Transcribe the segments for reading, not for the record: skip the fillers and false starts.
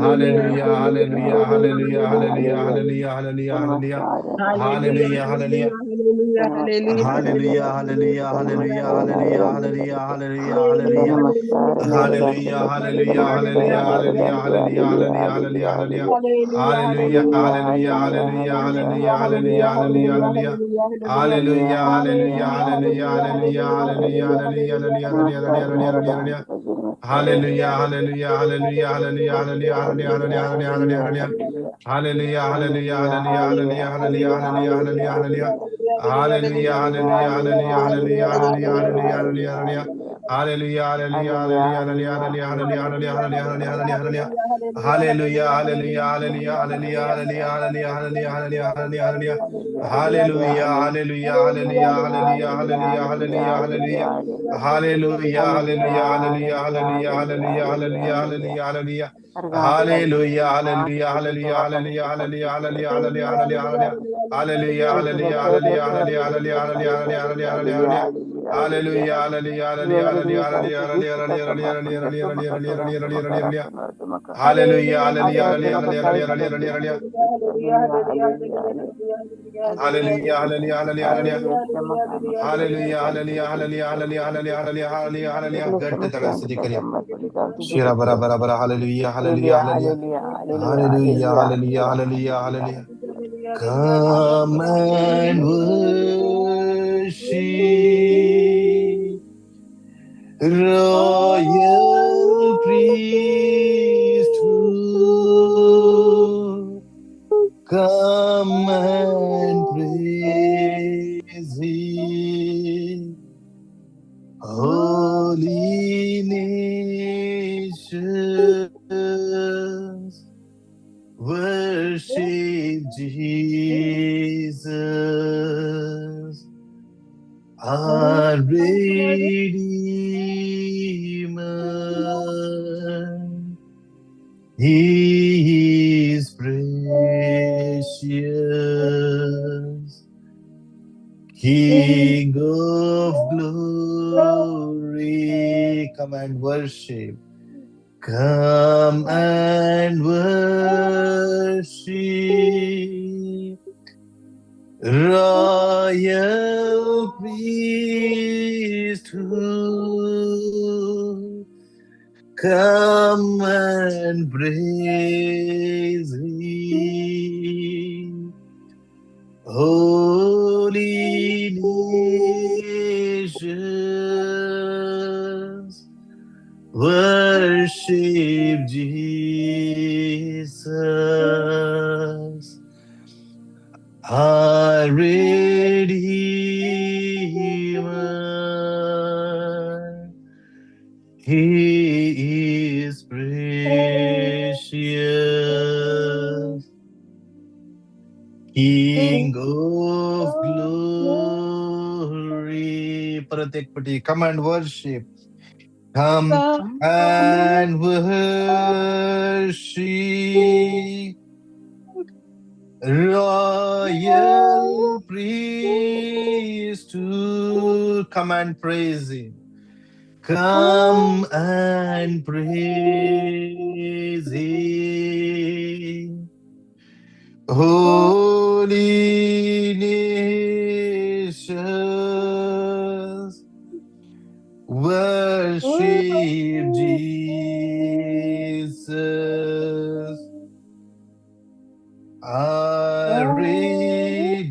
Hallelujah, hallelujah, hallelujah, hallelujah, hallelujah, hallelujah, hallelujah. Hallelujah, Hallelujah, hallelujah. hallelujah, Hallelujah, hallelujah, hallelujah, hallelujah, hallelujah, hallelujah, hallelujah. Hallelujah, hallelujah, hallelujah, hallelujah, hallelujah, hallelujah, hallelujah, hallelujah. Hallelujah, hallelujah, hallelujah, hallelujah, hallelujah, hallelujah, hallelujah. Hallelujah, hallelujah, hallelujah, hallelujah, hallelujah, hallelujah, hallelujah, hallelujah, hallelujah, hallelujah. Hallelujah, hallelujah, hallelujah, hallelujah, hallelujah, hallelujah, hallelujah, hallelujah, hallelujah. Hallelujah, hallelujah, hallelujah, hallelujah, hallelujah, hallelujah, hallelujah, hallelujah. Hallelujah, hallelujah, hallelujah, hallelujah, hallelujah, hallelujah, hallelujah, hallelujah. Hallelujah, hallelujah, hallelujah, hallelujah, hallelujah, hallelujah, hallelujah, hallelujah, hallelujah, hallelujah. Hallelujah, hallelujah, hallelujah, hallelujah, hallelujah, hallelujah, hallelujah, hallelujah, hallelujah, hallelujah. Hallelujah, hallelujah, hallelujah, hallelujah, hallelujah, hallelujah, hallelujah. Hallelujah, hallelujah, hallelujah, hallelujah, hallelujah, hallelujah, hallelujah, hallelujah. Hallelujah, hallelujah, hallelujah, hallelujah, hallelujah, hallelujah, hallelujah, hallelujah, hallelujah. Hallelujah, hallelujah, hallelujah, hallelujah, hallelujah, hallelujah, hallelujah, hallelujah, hallelujah. Hallelujah, hallelujah, hallelujah, hallelujah, hallelujah, hallelujah, hallelujah, hallelujah, hallelujah, hallelujah, hallelujah, hallelujah, hallelujah. Hallelujah, hallelujah, hallelujah, hallelujah, hallelujah, hallelujah, hallelujah. Hallelujah, hallelujah, hallelujah, hallelujah. Hallelujah, hallelujah, hallelujah, hallelujah, hallelujah, hallelujah, hallelujah, hallelujah. घट्ट तळ्या स्तुती करूया. शिरा बरा बरा बरा. Hallelujah, hallelujah, hallelujah. Hallelujah, hallelujah, hallelujah, hallelujah. Come and worship royal priesthood. Come and praise Him, holy nations. Worship Jesus, our Redeemer. He is precious, King of glory. Come and worship. Come and worship. Royal priesthood. Come and praise Him. Holy nations, worship Jesus, our Redeemer. He is precious, King of glory. परत एक पटी. Come and worship. Come and worship. Royal priesthood. Come and praise Him. Come and praise Him. Holy nations, worship Jesus, our Redeemer.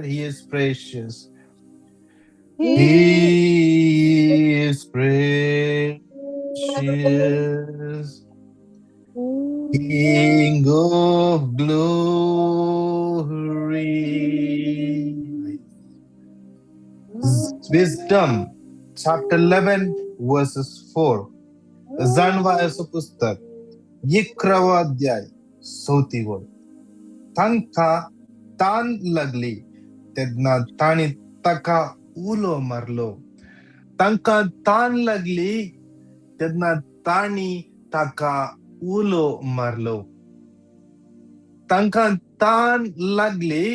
He is precious. He is precious, King of glory. Wisdom, chapter 11, verses 4. जाणवायाचं पुस्तक, 11वो अध्याय, चवथी वळ. तांकां तान लागली तेन्ना तांणी ताका उलो मारलो. तांकां तान लागली तेन्ना तांणी ताका उलो मारलो. तांकां तान लागली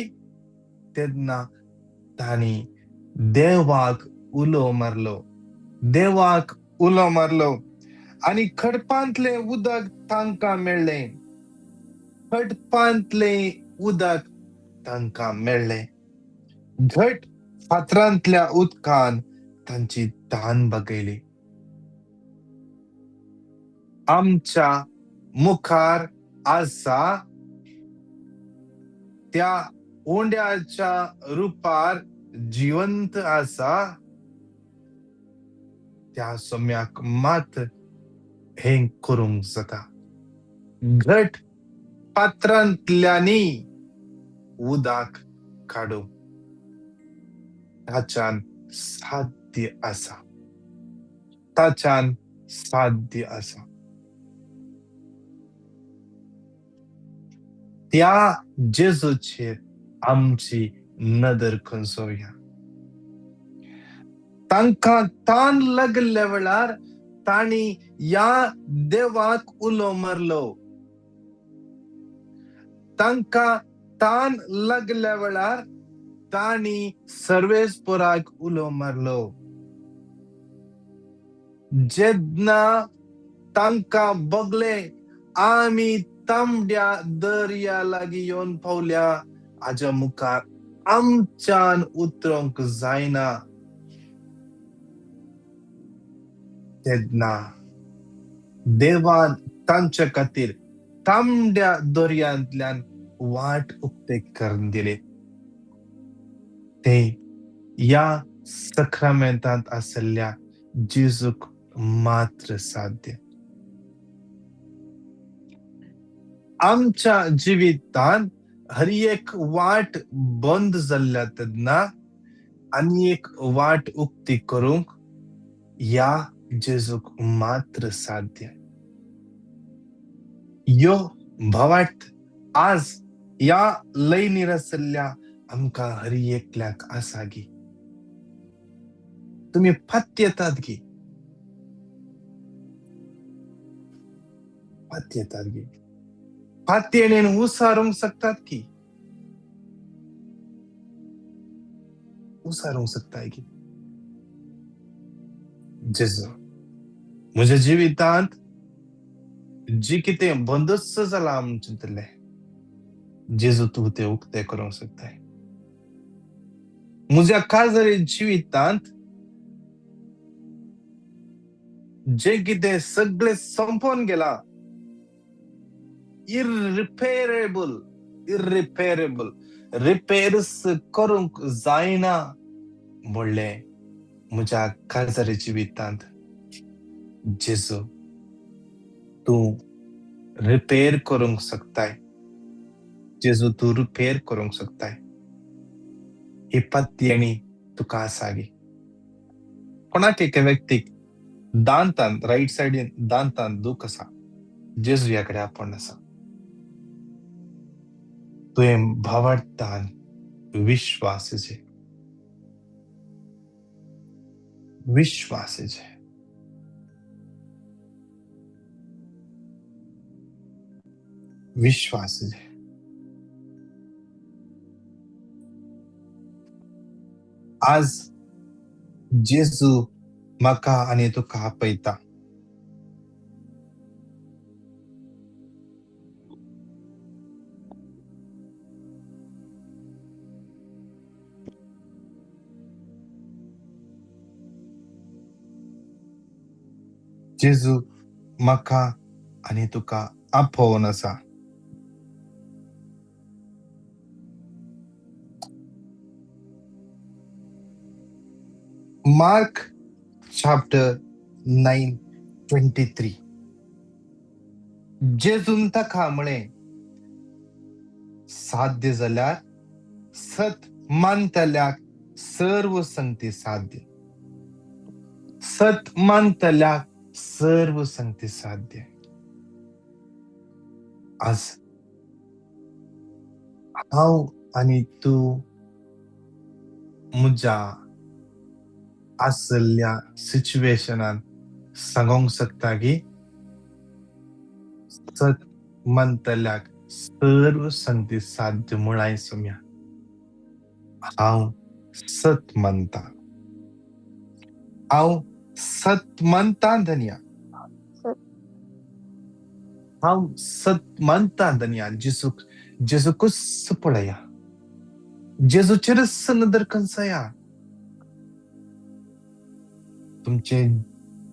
तेन्ना तांणी देवाक उलो मारलो. देवाक उलो मारलो. आनी खडपांतलें उदक तांकां मेळ्ळें. खडपांतलें उदक तांकां मेळ्ळें. घट फातरांतल्या उदकान तांची तान भागयली. आमच्या मुखार आसा त्या उंड्याच्या रुपार जिवंत आसा त्या सोम्याक मात हें करूंक जाता. घट पात्रांतल्यांनी उदक काडूंक ताच्यान साध्य आसा. ताच्यान साध्य आसा. त्या जेजूचेर आमची नदर खंसोवया. तांकां तान लागल्ल्या वेळार तांणी ह्या देवाक उलो मारलो. तांकां तान लागल्या वेळार तांणी सर्वेस्पोराक उलो मारलो. जेन्ना तांकां बगले आमी तांबड्या दर्या लागीं येवन पावल्या, हाज्या मुखार आमच्यान उतरोंक जायना, तेन्ना देवान तांच्या खातीर तांबड्या दर्यांतल्यान वाट उक्ते करून दिली. ते ह्या सक्रामेंतांत आशिल्ल्या जेजूक मात्र साध्य. आमच्या जिवितांत हर एक वाट बंद जाल्ल्या तेन्ना आनी एक वाट उक्ती करूंक ह्या जेजूक मात्र साध्य. यो भावार्थ आज ह्या लयनीर आशिल्ल्या आमकां हर एकल्याक आसा गी. तुमी पातयेतात गी, पातयेतात गी, पातयेणेन उसारूंक शकतात की, उसारूंक शकताय की. जेजू म्हज्या जिवितांत जी कितें बंदच जालां आमचें, जेजू तूं तें उक्तें करूंक शकताय. म्हज्या काजारी जिवितांत जें कितें सगळें संपोवन गेलां, इरिपेरेबल, इरिपेरेबल, रिपेर्स करूंक जायना म्हणलें म्हज्या काजारी जिवितांत जेजू तूं रिपेर करूंक शकताय. जेजू तूं रिपेर करूंक शकताय. ही पातयेणी तुका आसा गी. कोणाक एके व्यक्तीक दांतान रायट सायडीन दांतान दूख आसा, जेजू ह्या कडेन आपोवन आसा. तुवें भावार्थान विश्वास जे, विश्वास जे. विश्वास जे. आज जेजू म्हाका आनी तुका आपयता. जेजू म्हाका आनी तुका आपोवन आसा. Mark chapter 9:23. जेजून ताका म्हळें, साध्य जाल्यार सत मानतल्याक सर्व संगती साध्य. सत मानतल्याक सर्व संगती साध्य. आज हांव आनी तूं म्हज्या आसल्या सिच्युएशनान सांगोंक शकता की सत मानतल्याक सर्व संगती साध्य म्हळाय सोम्या. हांव सत मानता, हांव सत मानता धनया. हांव सत मानता धनया जेजूक, जेजूकूच पळया, जेजूचेरच नदर कंसया. तुमचें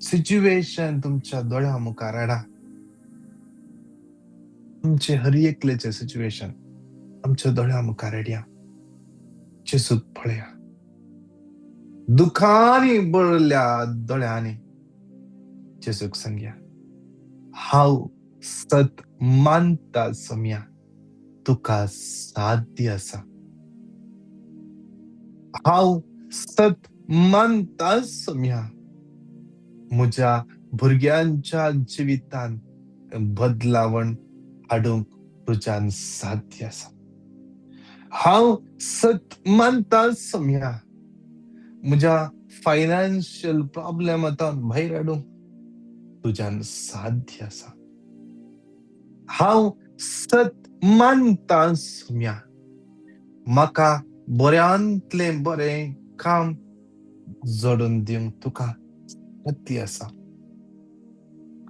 सिच्युएशन तुमच्या दोळ्या मुखार हाडा. तुमचें हर एकल्याचें सिच्युएशन आमच्या दोळ्या मुखार हाडया. जेजूक पळया, दुखांनी भरल्या दोळ्यांनी जेजूक सांगया, हांव सत मानता सोम्या, तुका साध्य आसा. हांव सत मानता सोम्या, म्हज्या भुरग्यांच्या जिवितान बदलावण हाडूंक तुज्यान साध्य आसा. हांव सत मानता सोम्या, म्हज्या फायनान्शियल प्रॉब्लेम आतां भायर हाडूंक तुज्यान साध्य आसा. हांव सत मानता सोम्या, म्हाका बऱ्यांतलें बरें काम जोडून दिवंक तुका साध्य आसा.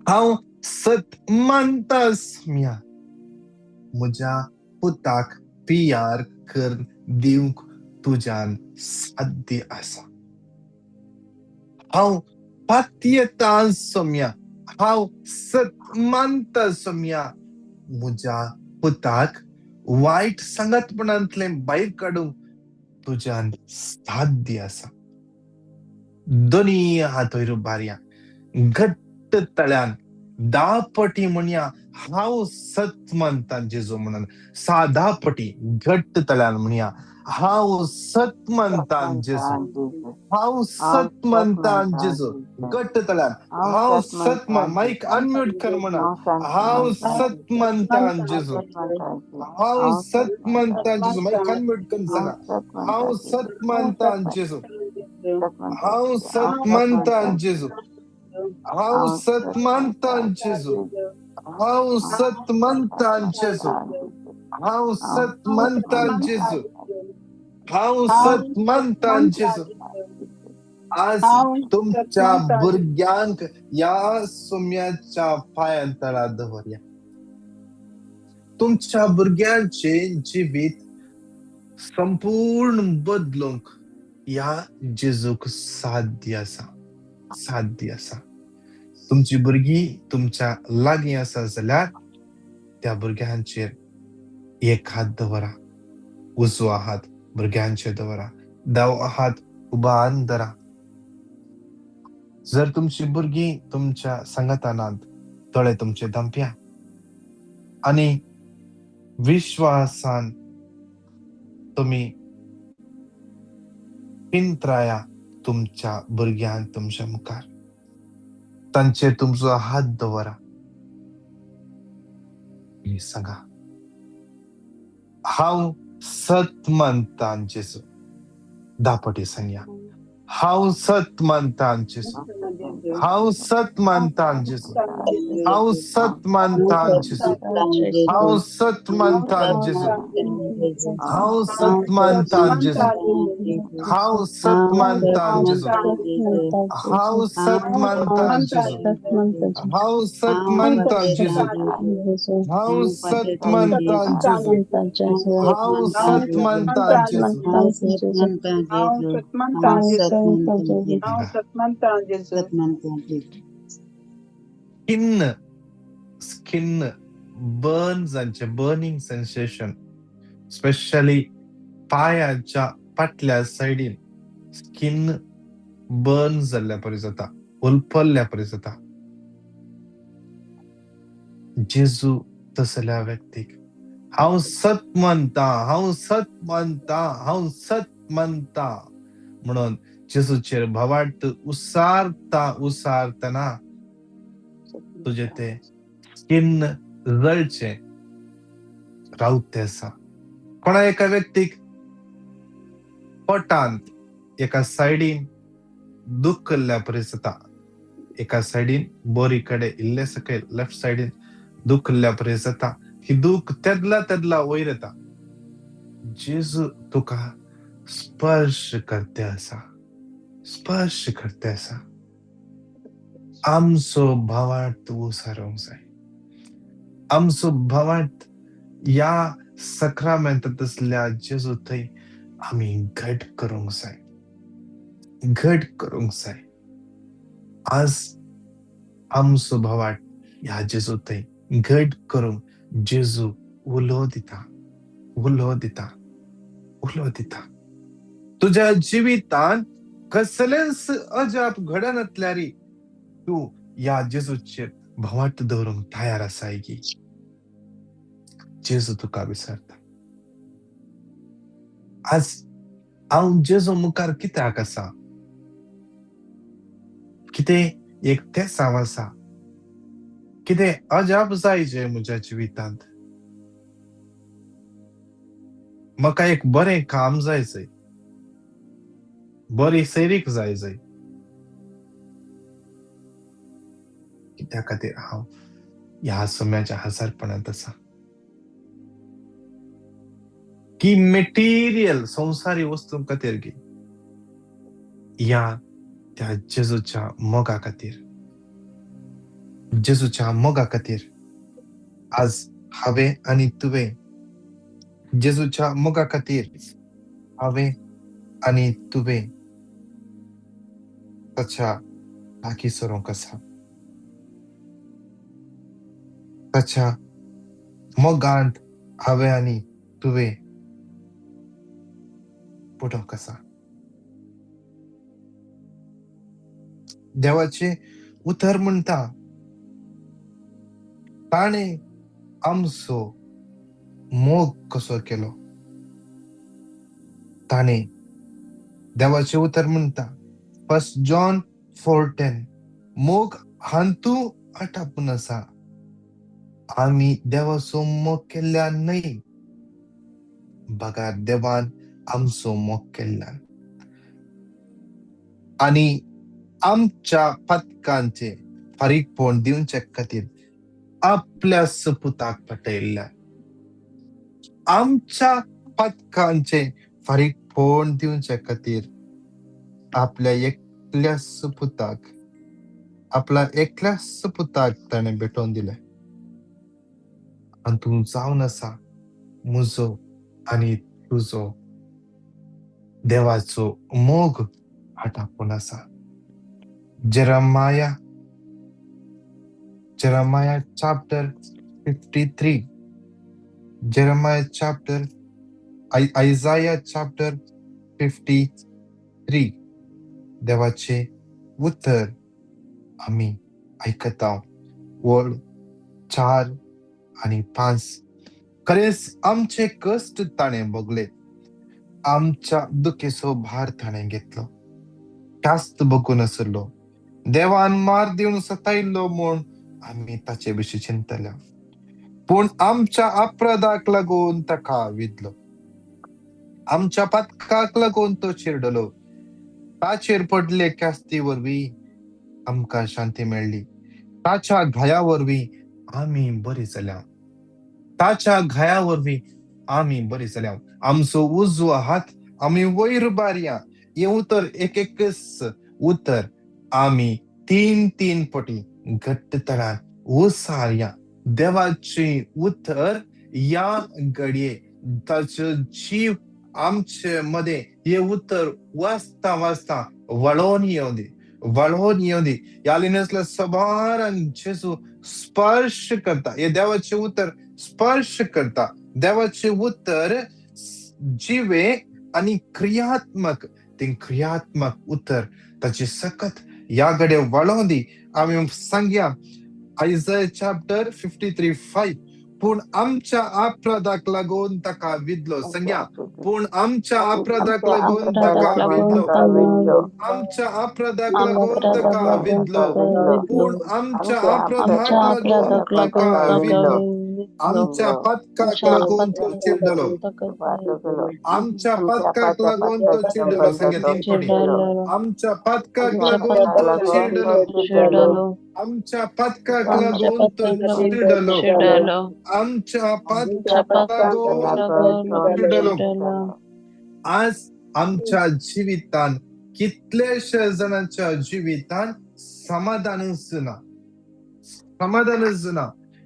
हांव सत मानता सोम्या, म्हज्या पुताक पियार कर दिवंक तुज्यान साध्य आसा. हांव पातयेता सोम्या, हांव सत मानता सोम्या, म्हज्या पुताक वायट सांगातपणांतलें भायर काडूंक तुज्यान साध्य आसा. दोनी हात वयर उबारया, घट्ट तळ्यान 10 पटी म्हणया, हांव सत मानता जेजू म्हणून. 10 पटी घट्ट तळ्यान म्हणया, हांव सत मानता जेजू, हांव सत मानता जेजू. घट्ट तळ्यान हांव सत मान, मायक अनम्यूट कर म्हणा, हांव सत मानता जेजू, हांव सत मानता जेजू. मायक अनम्यूट कर सांगा, हांव सत मानता जेजू, हांव सत मानता जेजू, हांव सत मानता जेजू, हांव सत मानता जेजू, हांव सत मानता जेजू, हांव सत मानता जेजू. आज तुमच्या भुरग्यांक ह्या सोम्याच्या पांयां तळा दवरया. तुमच्या भुरग्यांचें जिवीत संपूर्ण बदलूंक ह्या जेजूक साध्य आसा, साध्य आसा. तुमची भुरगीं तुमच्या लागीं आसा जाल्यार त्या भुरग्यांचेर एक हात दवरा, उजवो हात भुरग्यांचेर दवरा, दावो हात उबान धरा. जर तुमची भुरगीं तुमच्या सांगातानात, दोळे तुमचे धांपया आनी विश्वासान तुमी पिंत्राया तुमच्या भुरग्यांक तुमच्या मुखार, तांचेर तुमचो हात दवरा आनी सांगा, हांव सत मानता जेजू. 10 पटी सांगया, हांव सत मानता जेजू, हांव सत मानता जेजू, हांव सत मानता जेजू, हांव सत मानता जेजू, हांव सत मानता जेजू, हांव सत मानता जेजू, हांव सत मानता जेजू, हांव सत मानता जेजू, हांव सत मानता जेजू, हांव सत मानता जेजू. स्किन बर्न्सांचे बर्निंग सेन्सेशन, स्पेशली पांयाच्या फाटल्या सायडीन स्किन बर्न जाल्ल्या परी जाता, उलपल्ल्या परी जाता. जेजू तसल्या व्यक्तीक हांव सत मानता, हांव सत मानता, हांव सत मानता म्हणून जेजूचेर भावार्थ उसारता उसारतना तुजे ते स्किन जळचें रावते आसा. कोणा एका व्यक्तीक पोटांत एका सायडीन दुखल्ल्या परी जाता, एका सायडीन बोरी कडेन इल्ले सकयल लेफ्ट सायडीन दुखल्ल्या परी जाता, ही दूख तेदला तेदला वयर येता. जेजू तुका स्पर्श करते आसा, स्पर्श करते आसा. आमचो भावार्थ उसारोंक जाय. आमचो भावार्थ ह्या सक्रामेंतांत आसल्या जेजू थंय आमी घट करूंक जाय, घट करूंक जाय. आज आमचो भावार्थ ह्या जेजू थंय घट करूंक जेजू उलो दिता, उलो दिता, उलो दिता. तुज्या जिवितांत कसलेंच अजाप घडनातल्यार तूं ह्या जेजूचेर भावार्थ दवरूंक तयार आसाय की? जेजू तुका विचारता. आज हांव जेजू मुखार कित्याक आसा? कितें एक तेसांव आसा, कितें अजाप जाय जे म्हज्या जिवितांत? म्हाका एक बरें काम जाय जय, बरी सैरीक जाय जय, कित्या खातीर हांव ह्या सम्याच्या हजारपणांत आसा? की मेटिरियल संवसारी वस्तूं खातीर गी ह्या त्या जेजूच्या मोगा खातीर, जेजूच्या मोगा खातीर आज हांवें आनी तुवें जेजूच्या मोगा खातीर हांवें आनी तुवें ताच्या लागीं सरूंक आसा. ताच्या मोगांत हांवें आनी तुवें पडोवंक आसा. देवाचें उतर म्हणटा, ताणें आमचो मोग कसो केलो. ताणें देवाचें उतर म्हणटा 1 John 4:10, मोग हांतू आटापून आसा, आमी देवाचो मोग केल्ल्यान न्हय, बगार देवान आमचो मोग केल्ल्यान आनी आमच्या पथकांचे फारीकपण दिवचे खातीर आपल्या सपुताक पटयल्ल्यान, आमच्या पथकांचे फारीकपण दिवचे खातीर आपल्या एकल्या सपुताक, आपल्या एकल्या सपुताक ताणें भेटोवन दिलें. आनी तूं जावन आसा म्हजो आनी तुजो देवाचो मोग आटापून आसा. Jeremiah chapter 53, Jeremiah chapter Isaiah chapter 53 देवाचे उतर आमी आयकता. वळ 4 आनी 5. खरेंच आमचे कश्ट ताणें भोगले, आमच्या दुखेचो भार ताणें घेतलो, ख्यास्त भोगून आसलो, देवान मार दिवन सतायल्लो म्हूण आमी ताचे विशीं चिंतल्या, पूण आमच्या अपराधाक लागून ताका विदलो, आमच्या पातकाक लागून तो चिरडलो, ताचेर पडले ख्यास्ती वरवीं आमकां शांती मेळ्ळी, ताच्या घाया वरवीं आमी बरी जाल्या, ताच्या घाया वरवीं आमी बरी जाल्या. आमचो उजवो हात आमी वयर बारया. हें उतर एक एकच उतर आमी 3-3 पटी घट्ट तणान उसारया. देवाचें उतर ह्या घडये ताचो जीव आमचे मदें हें उतर वाचता वाचता वळोन येवं दी, वळोन येवं दी. ह्या लिनसल्या सबारांक जेजू स्पर्श करता, हे देवाचें उतर स्पर्श करता. देवाचें उतर जिवे आनी क्रियात्मक, तें क्रियात्मक उतर ताची सकत ह्या घडये वळोन दी. आमी सांगया आयजाया चॅप्टर 53:5, पूण आमच्या अपराधाक लागून ताका विदलो. सांगया, पूण आमच्या अपराधाक लागून ताका विदलो, आमच्या अपराधाक लागून ताका विदलो, पूण आमच्या अपराधाक लागून ताका विदलो, आमच्या पथकाक लागून तो चिरडलो, आमच्या पथकाक लागून तो चिरडलो. सांगया 3 पटी, आमच्या पथकाक लागून तो चिरडलो, आमच्या पथकाक लागून तो चिरडलो, आमच्या पथकाक लागून चिरडलो. आज आमच्या जिवितान कितलेशे जाणांच्या जिवितान समाधानच ना, समाधानच ना.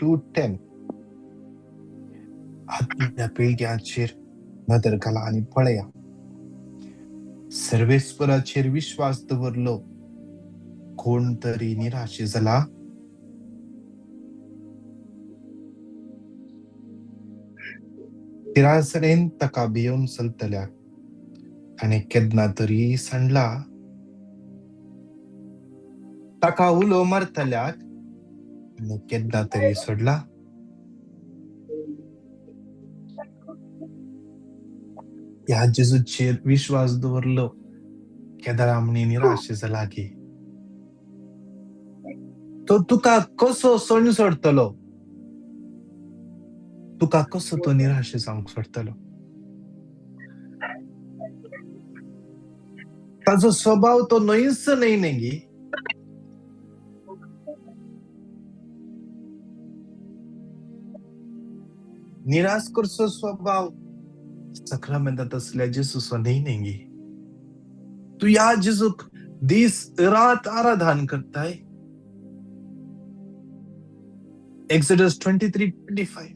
2:10. आदल्या पिळग्यांचेर नदर घाला आनी पळया, सर्वेस्वराचेर विश्वास दवरलो कोण तरी निराशे जाला. तिरासणेन ताका भियोवन चलतल्या आनी केन्ना तरी सांडला. ताका उलो मारतल्याक आनी केन्ना तरी सोडला. ह्या जेजूचेर विश्वास दवरलो केदळा म्हणी निराशे जाला की तो तुका कसो सोडून सोडतलो, तुका कसो तो निराशे जावंक सोडतलो. ताजो स्वभाव तो न्हयच न्हय न्ही. निराश करचो स्वभाव साक्रामेंतांत आसल्या जेजूचो न्हय न्ही. तूं ह्या जेजूक दीस रात आराधन करताय. Exodus 23:25.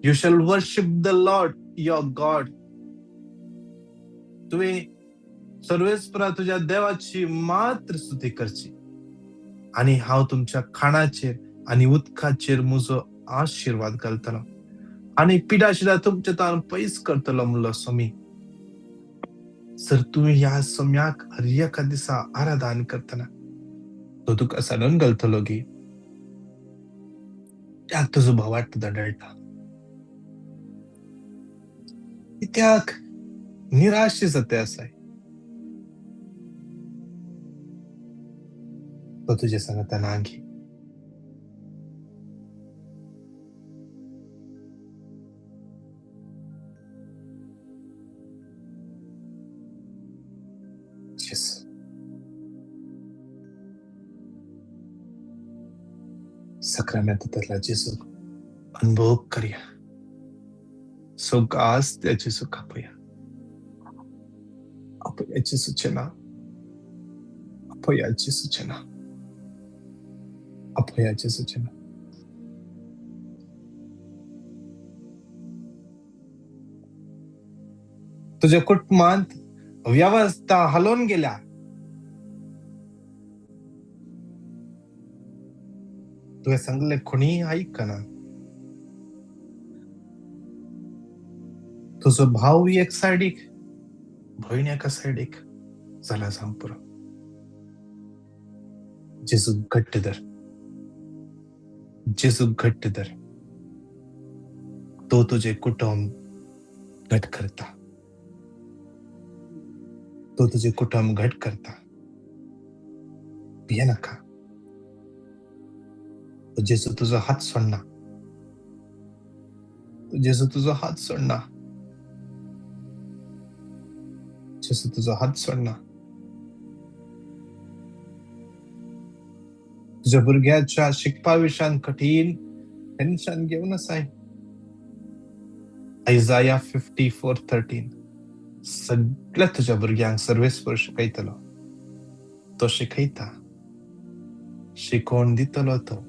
You shall worship the Lord your God. तुवें सर्वेस्परा तुज्या देवाची मात्र स्तुती करची आनी हांव तुमच्या खाणाचेर आनी उदकाचेर म्हजो आशिर्वाद घालतलो आनी पिडाशिडा तुमच्या तान पयस करतलो म्हणलो स्वामी. सर तुवें ह्या सोम्याक हर एका दिसा आराधन करतना तो तुका सांडून घालतलो गी त्याक तुजो भावार्थ दडळटा. कित्याक निराश जाते आसाय. तो तुजे सांगता ना गी. जेजू साक्रामेंतांतल्या जेजूक अनुभव करया, सवकास त्या जेजूक आपया. आपया जेजूचें नांव, आपया जेजूचें नांव, आपया जेजूचें नांव. तुज्या कुटुंबांत व्यवस्था हालोवन गेल्या. तुवें सांगलें कोणीय आयकना. तुजो भाव एक सायडीक, भयण एका सायडीक जाला जावंक पुरो. जेजूक घट्ट धर, जेजूक घट्ट धर. तो तुजें कुटुंब घट करता, तो तुजें कुटुंब घट करता. भिये नाका. जेजू तुजो हात सोडना, जेजू तुजो हात सोडना, जेजू तुजो हात सोडना. तुज्या भुरग्याच्या शिकपा विशयान कठीण टेन्शन घेवन आसाय. आयजाया 54:13. सगळ्या तुज्या भुरग्यांक सर्वेस्पर शिकयतलो. तो शिकयता, शिकोवन दितलो. तो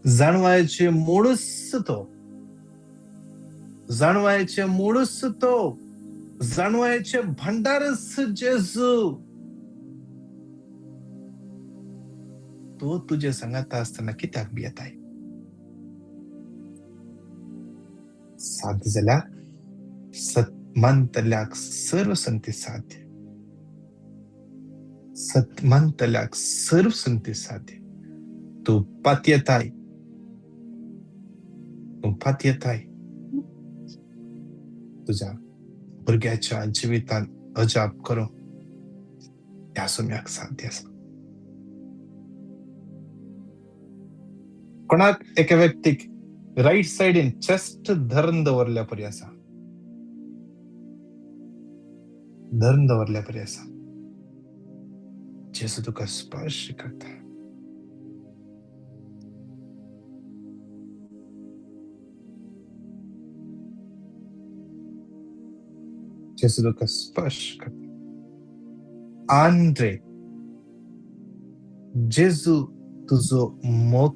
जाणवायचे मूळच, तो जाणवायचे मूळच, तो जाणवायचे भंडारच जेजू. तो तुजे सांगाता आसतना कित्याक भियेताय? साध्य जाल्यार सत मानतल्याक सर्व संती साध्य, सत मानतल्याक सर्व संती साध्य. तूं पातयेताय, तूं पातयेताय. तुज्या भुरग्याच्या जिवितांत अजाप करूं ह्या सोम्याक साध्य आसा. कोणाक एका व्यक्तीक रायट सायडीन चेस्ट धरून दवरल्या परी आसा, धरून दवरल्या परी आसा. जेजू तुका स्पर्श करता. जेजू तुका स्पर्श करता. आंद्रे, जेजू तुजो मोग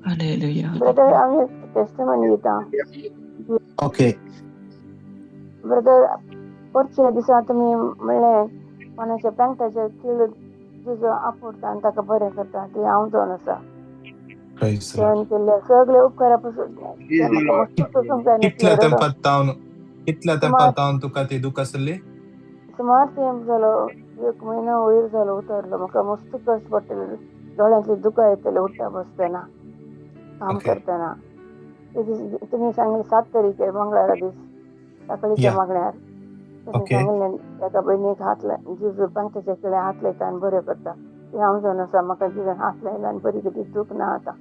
हालेलुया. ब्रदर, हांव एक टेस्टिमनी दिता. ओके. ब्रदर, परच्या दिसा तुमी म्हणलें कोणाच्या पेंटाचेर कीळ जेजू आपुडटा आनी ताका बरें करता, ती हांव जावन आसा. Praise the Lord. देवान केल्ल्या सगळे उपकारा पासून ते म्हाका मस्तूच सोसूंक जायनासलें कितल्या रडोन. तेंपार तावन, कितल्या तेंपार सुमार तावन तुका ती दूख आसली? सुमार तेंप जालो, एक म्हयनो वयर जालो उतरलो. म्हाका मस्त कश्ट पडटले, दोळ्यांतली दुकां येतले उठ्ठा बसतना, काम ओके. करतना. ते दीस तुमी सांगले 7 तारखेर मंगळारा दीस साकळीच्या या. मागण्यार तुमी ओके. सांगिल्लें एका भयणीक हात लाय, जेजू पांगट्याच्या किळ्या हात लायता आनी बऱ्यो करता. ती हांव जावन आसा. म्हाका जेजून हात लायला आनी बरी कितें दूख ना आतां.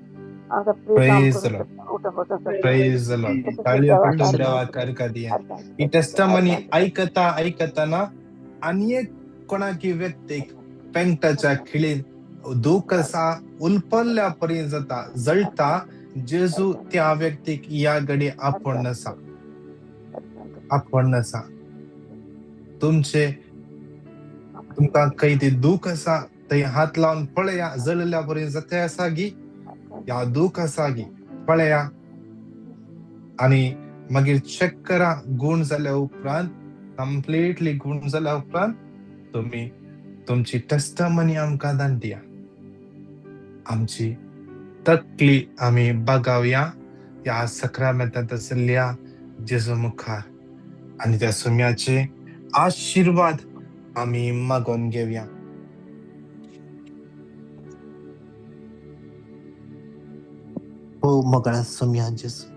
हांव आतां फ्री काम प्रेज the करूंक लॉर्ड. शकता, उठूंक वचूंक शकता. प्रेज the Lord. तशेंच ताळयो देवाक पेटून Praise the अर्गां Lord. देवाक अर्गां दिया. अर्गां ही टेस्टमनी अर्गां आयकता आयकतना आनी एक कोणाकी व्यक्तीक पेंटाच्या खिळीन दूख आसा उलपल्ल्या परी जाता जळटा, जेजू त्या व्यक्तीक ह्या घडी आपोवन आसा, आपोवन आसा. तुमचे तुमकां खंय ती दूख आसा थंय हात लावन पळया, जळिल्ल्या परी जाता आसा गी, ह्या दूख आसा गी पळया, आनी मागीर चॅक करा. गूण जाल्या उपरांत, कंप्लिटली गूण जाल्या उपरांत तुमी तुमची टेस्टमनी आमकां धाडया. आमची तकली आमी बागावया ह्या सक्रामेंतांत आशिल्ल्या जेजू मुखार, आनी त्या सुम्याचे आशिर्वाद आमी मागोवन घेवया. ओ मोगळा सुम्या जेजू,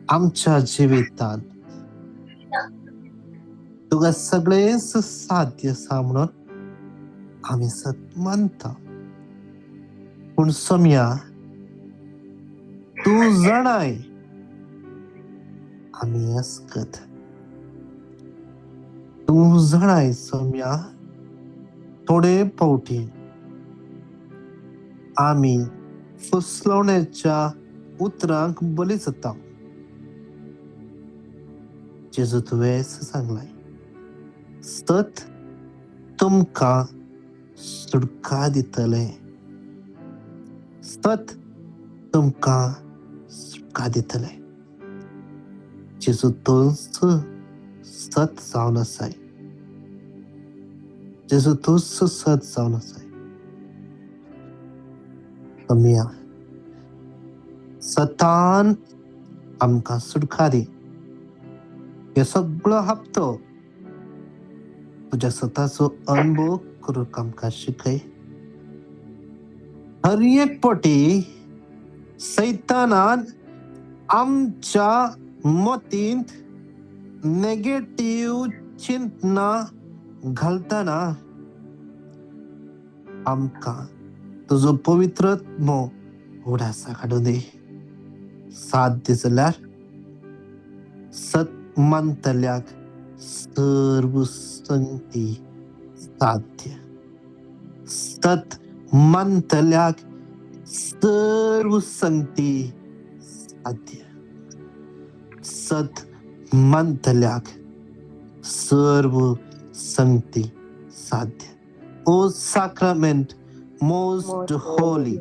आमच्या जिवितांत तुका सगळेंच साध्य आसा म्हणून आमी सत मानता, पूण सोम्या तूं जाणाय आमी अस्कत. तूं जाणाय सोम्या, थोडे फावटी आमी फुसलवण्याच्या उतरांक बली जाता. जेजू तुवें सांगलाय, सत तुमकां सुटका दितलें, सत तुमकां सुटका दितलें. जेजू तूंच सत जावन आसाय, जेजू तूंच सत जावन आसाय. तुमया सतान आमकां सुटका दी. हे सगळो हप्तो तुज्या सताचो अनुभव करूंक आमकां शिकय. हर एक पटी सैतानान आमच्या मतींत नेगेटीव चिंतना घालतना आमकां तुजो पवित्र आत्मो उडासा काडून दी. साध्य जाल्यार सत मानतल्याक सर्व संगती साध्य, सत मानतल्याक सर्व संगती साध्य, सत मानतल्याक सर्व संगती साध्य. O sacrament most holy,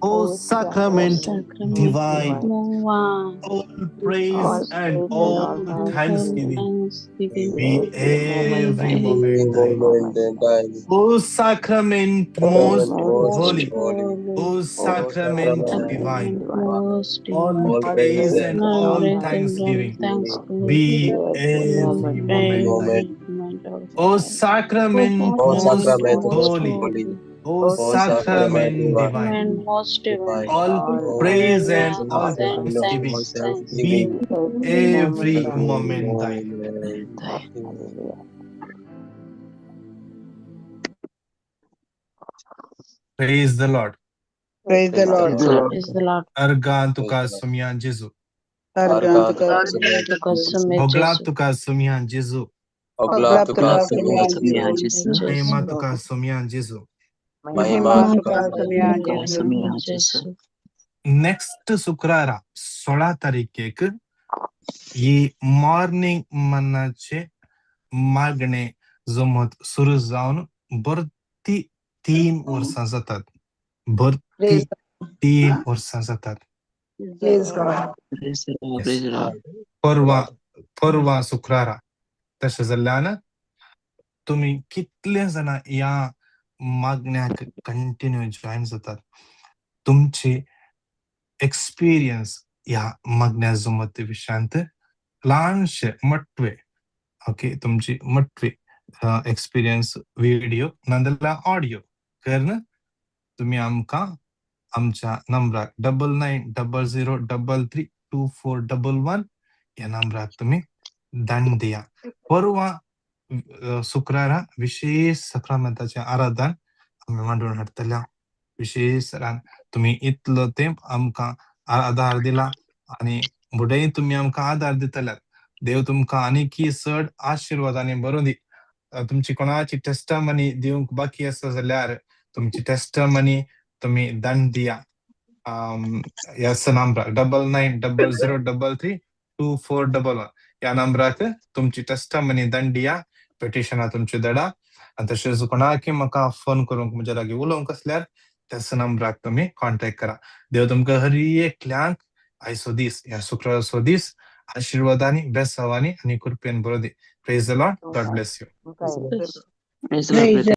O sacrament Sacrament divine, divine, all praise All and praise and all all thanksgiving thanksgiving be every be moment thine. Moment thine. O sacrament most Most holy, holy, holy, O sacrament divine, sacrament most all divine, all praise praise and and all all all praise and all thanksgiving thanksgiving be every every moment thine. moment. every moment of O life. sacrament O most sacrament most holy, holy, O O sacrament sacrament divine, divine, Sacrament most divine, divine, all all praise and praise all and all thanksgiving thanksgiving be every moment thine. moment thine. Praise the Lord. Praise the Lord. Praise the Lord. अर्गां तुका सुम्या जेजू, अर्गां तुका तुका सुम्या होगला जेजू, तुका सुम्या जेजू, Ogla तुका सुम्या सुम्या जेजू, जेजू, महिमा तुका सुम्या जेजू. महिमा महिमा तुका तुका सुम्या तुका जेजू. सुम्या जेजू. नेक्स्ट शुक्रारा 16 तारखेक ही मॉर्निंग मनाचे मागणे जमत सुरू जावन बरो भरती 3 वर्सां जातात, भरती 3 वर्सां जातात. Praise God. Praise the Lord. Yes. Praise the Lord. परवा परवा शुक्रारा. तशें जाल्ल्यान तुमी कितले जाणां ह्या मागण्याक कंटिन्यू जॉयन जातात, तुमची एक्सपिरियन्स ह्या मागण्या जमत विशयांत ल्हानशे मटवे, ओके, तुमची मटवे एक्सपिरियन्स व्हिडिओ नाजाल्यार ऑडियो करून तुमी आमकां आमच्या नंबराक 9900332411 ह्या नंबराक तुमी दान दिया. परवा शुक्रारा विशेष सक्रामेंताचें आराधन आमी मांडून हाडटल्या. विशेष रान तुमी इतलो तेंप आमकां आदार दिला आनी फुडेंय तुमी आमकां आदार दितल्यात. देव तुमकां आनीकी चड आशिर्वादांनी भरून दी. तुमची कोणाची टेस्टमनी दिवंक बाकी आसा जाल्यार तुमची टेस्टमनी तुमी दान दिया ह्याच नंबराक 9900332411 ह्या नंबराक तुमची टेस्टमनी दान दिया, पेटिशनां तुमची धाडा. आनी तशेंच कोणाकय म्हाका फोन करूंक, म्हज्या लागीं उलोवंक आसल्यार त्याच नंबराक तुमी कॉन्टेक्ट करा. देव तुमकां हर एकल्यांक आयचो दीस, ह्या शुक्राराचो दीस आशिर्वादांनी, बेसावांनी आनी कृपेन बरो दी. Praise the Lord. God bless you. Praise the Lord, brother.